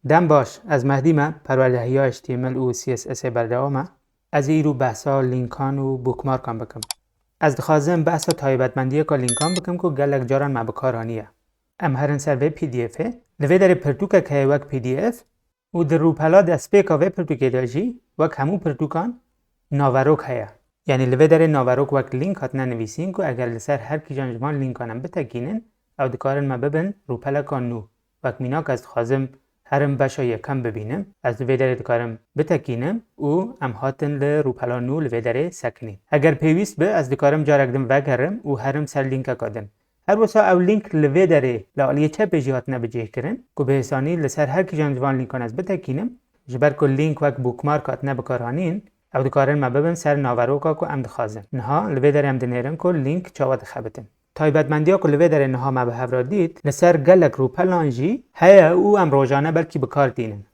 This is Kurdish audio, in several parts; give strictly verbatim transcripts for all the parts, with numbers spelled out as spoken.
Dem baş, ez Mehdî me, perwerdehiya H T M L û C S S ê berdewam e. Ez ê îro behsa lînkan û bookmarkan bikim. Ez dixwazim behsa taybetmendiyeka lînkan bikim ku gelek caran me bi kar aniye. Em herin ser vê P D Fê. Li vê derê pirtûkek heye wek P D F û di rûpela destpêka vê pirtûkê de jî wek hemû pirtûkan naverok heye. Yanî li vê derê naverok wek lînk hatine nivîsîn ku eger li ser her kîjan ji van lînkan em bitekînin, ew dikarin me bibin rûpeleka nû. Wek mînak ez dixwazim herim beşa yekem bibînim. Ez li vê derê dikarim bitekînim û em hatin li rûpela nû li vê derê sekinîn. Eger pêwîst bi, ez dikarim carek din vegerim û herim ser lînkeka din. Her wisa ew lînk li vê derê li aliyê çepê jî hatine bicihkirin ku bi hêsanî li ser her kîjan ji van lînkan ez bitekînim. Ji ber ku lînk wek bookmark hatine bikaranîn, ew dikarin me bibin ser naveroka ku em dixwazin. Niha li vê derê em dinêrin ku lînk çawa dixebitin. Taybetmendiya ku li vê derê niha me bi hev re dît, li ser gelek rûpelan jî heye û em rojane belkî bi kar tînin.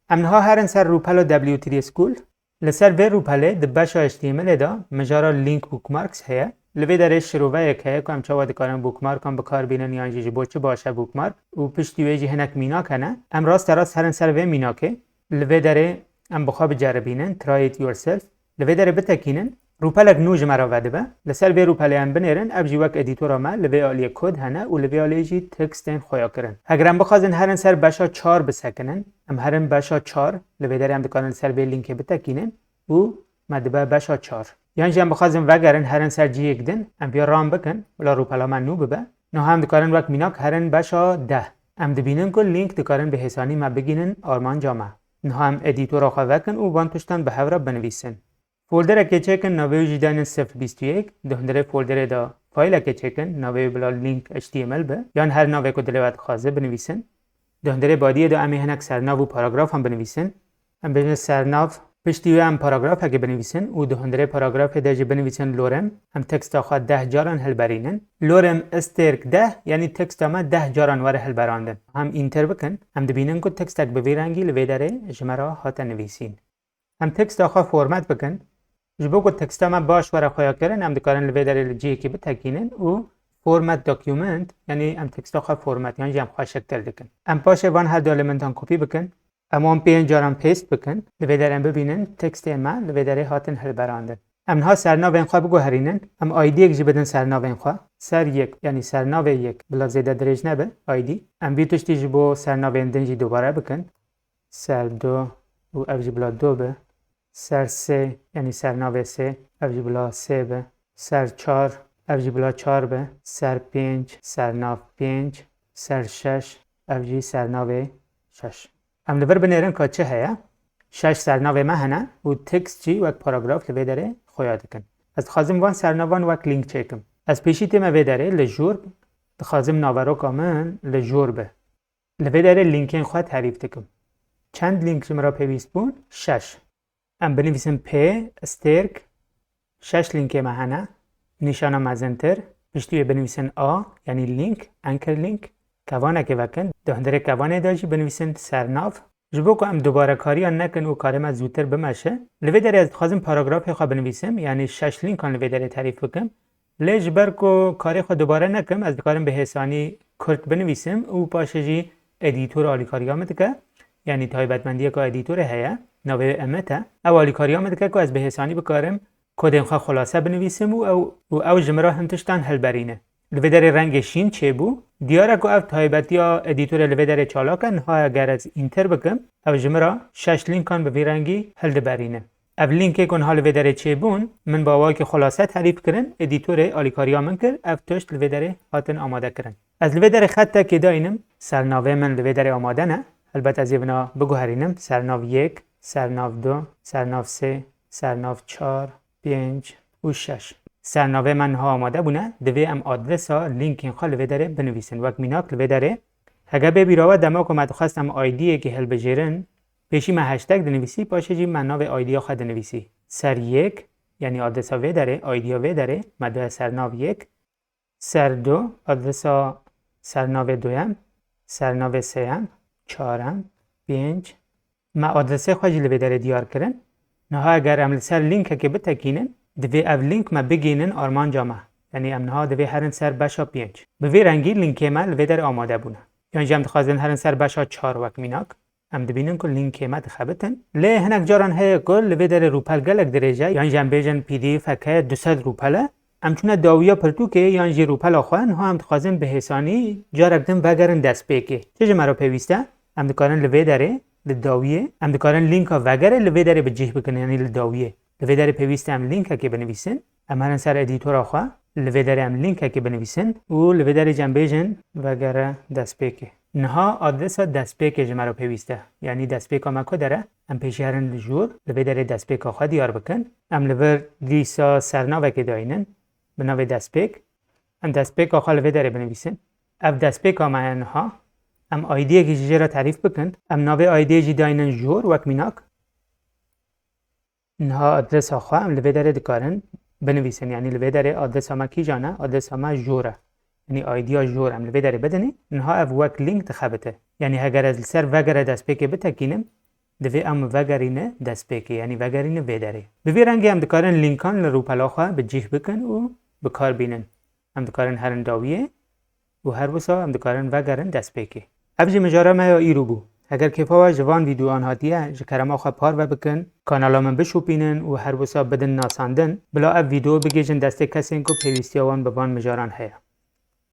Em niha herin ser rûpela W three School. Li ser vê rûpelê di beşa H T M L ê de mijara link bookmarks heye. Li vê derê şiroveyek heye ku em çawa dikarin bookmarkan bi kar bînin yan jî ji bo çi baş e bookmark û piştî wê jî hinek mînak hene. Em rasterast herin ser vê mînakê. Li vê derê em bi xwe biceribînin, try it yourself. Li vê derê bitekînin, rûpelek nû ji me re vedibe. Li ser vê rûpelê em binêrin, ev jî wek edîtora me li vê aliyê kod hene û li vê aliyê jî tekstên xuyakirin. Heger em bixwazin herin ser beşa çar bisekinin, em herin beşa çar, li vê derê em dikarin li ser vê lînkê bitekînin û me dibe beşa çar. Yan jî em bixwazin vegerin herin ser cihêk din, em vê ran bikin, bila rûpela me nû bibe. Niha em dikarin wek mînak herin beşa deh. Em dibînin ku lînk dikarin bi hêsanî me bigînin armanca me. Niha em edîtora xwe vekin û van tiştan bi hev re binivîsin. Folderekê çêkin, navê wî jî daynin sifir bîst û yek, di hundirê folderê de faylekê çêkin, navê wî bila link H T M L be, yan her navê ku dilê we dixwaze binivîsin. Di hundirê badiyê de em ê hinek sernav û paragrafan binivîsin. Em bêjin sernav, piştî wê em paragrafekê binivîsin û di hundirê paragrafê de jî binivîsin lorem. Em teksta xwe deh caran hilberînin. Lorem stêrk deh, yanî teksta me deh caran were hilberandin. Em enter bikin, em dibînin ku tekstek bi vî rengî li vê derê ji me re hate nivîsîn. Em teksta xwe format bikin. Ji bo ku teksta me baş were xuyakirin, em dikarin li vê derê li cihekî bitekînin û format document, yanî em teksta xwe format yan jî em xwe şekil dikin. Em paşê van her du elementan kopî bikin. Em wan pênc caran paste bikin. Li vê derê em bibînin tekstên me li vê derê hatin hilberandin. Em niha sernavên xwe biguherînin. Em I D'yek jî bidin sernavên xwe. Ser yek, yanî sernavê yek bila zêde dirêj nebe, I D. Em vî tiştî ji bo sernavên din jî dubare bikin. Ser du û ev jî bila du be. Ser sê, yanî sernavê sê, ev jî bila sê be. Ser çar, ev jî bila çar be. Ser pênc, sernav pênc. Ser şeş, ev jî sernavê şeş. Em li vir binêrin ka çi heye? Şeş sernavê me hene û tekst jî wek paragraf li vê derê xuya dikin. Ez dixwazim van sernavan wek link çêkim. Ez pêşî tême vê derê li jor dixwazim naveroka min li jor be. Li vê derê lînkên xwe terîf dikim. Çend lînk ji min re pêwîst bûn? Şeş. Em binivîsin P, stêrk, şeş lînkê me hene, nîşana mezintir, piştî wê binivîsin A, yanî lînk, anchor link, kevanekê vekin, di hundirê kevanê de jî binivîsin sernav. Ji bo ku em dubarekariyan nekin û karê me zûtir bimeşe, li vê derê ez dixwazim paragrafê xwe binivîsim, yanî şeş lînkan li vê derê terîf bikim. Lê ji ber ku karê xwe dubare nekim, ez dikarim bi hêsanî kurt binivîsim û paşê jî edîtor alîkariya min dike. Yanî taybetmendiyeka edîtorê heye, navê wê Emmet e. Ew alîkariya min dike ku ez bi hêsanî bikarim kodên xwe xulase binivîsim û ew, û ew ji min re hin tiştan hilberîne. Li vê derê rengê şîn çêbû. Diyar e ku ev taybetiya edîtorê li vê derê çalak e, niha eger ez enter bikim, ew ji min re şeş lînkan bi vî rengî hildiberîne. Ev lînkê ku niha li vê derê çêbûn, min bi awayekî xulase terîf kirin, edîtorê alîkariya min kir, ev tişt li vê derê hatin amade kirin. Ez li vê derê xetekê dayînim, sernavê min li vê derê amade ne. Helbet ez ê vina biguherînim, sernav yek, sernav du, sernav sê, sernav çar, pênc û şeş. Sernavê me niha amade bûne, divê em adresa lînkên xwe li vê derê binivîsin. Wek mînak li vê derê, hege bê bîra we dema ku me dixwest em I D'yekê hilbijêrin, pêşî me hashtag dinivîsî, paşê jî me navê I D'ya xwe dinivîsî. Ser yek, yanî adresa vê derê, I D'ya vê derê, me daye sernav yek. Ser du, adresa sernavê duyem, sernavê sêyem, çarem, pênc. Me adresê xwe jî li vê derê diyar kirin. Niha eger em li ser lînkekê bitekînin, divê ev lînk me bigihînin armanca me. Yanî em niha divê herin ser beşa pênc. Bi vî rengî lînkê me li vê derê amade bûne. Yan jî em dixwazin herin ser beşa çar wek mînak. Em dibînin ku lînkê me dixebitin. Lê hinek caran heye ku li vê derê rûpel gelek dirêj e, yan jî em bêjin P D F heke du sed rûpel e. Em çûne dawiya pirtûkê yan jî rûpela xwe, niha em dixwazin bi hêsanî carek din vegerin destpêkê. Çi ji me re pêwîst e? Em dikarin li vê derê, li dawiyê, em dikarin lînka vegerê li vê derê bi cih bikin, yanî li dawiyê. Li vê derê pêwîst e em lînkekê binivîsin. Em herin ser edîtora xwe, li vê derê em lînkekê binivîsin û li vê derê jî em bêjin vegere destpêkê. Niha adresa destpêkê ji me re pêwîst e. Yanî destpêka me ku dere, em pêşî herin li jûr, li vê derê destpêka xwe diyar bikin. Em li vir dîsa sernavekê dayînin, bi navê destpêk. Em destpêka xwe li vê derê binivîsin. Ev destpêka me ye niha. Em aydiyekî jî jê re terîf bikin. Em navê aydiyê jî dayînin jûr wek mînak. Niha adresa xwe em li vê derê dikarin binivîsin. Yanî li vê derê adresa me kîjan e? Adresa me jûr e. Yanî aydiya jûr em li vê derê bidinî. Niha ev wek lînk dixebite. Yanî heger ez li ser vegere destpêkê bitekînim, divê em vegerîne destpêkê, yanî vegerîne vê derê. Bi vî rengê em dikarin lînkan li rûpela xwe bi cih bikin û bi kar bînin. Em dikarin herin dawiyê û her wisa em dikarin vegerin destpêkê. Ev jî mijara me ya îro bû. Heger kêfa we ji van vîdeoyan hatiye, ji kerema xwe parve bikin, kanala min bişopînin û her wisa bidin nasandin. Bila ev vîdeo bigihîjin destê kesên ku pêwîstiya wan bi van mijaran heye.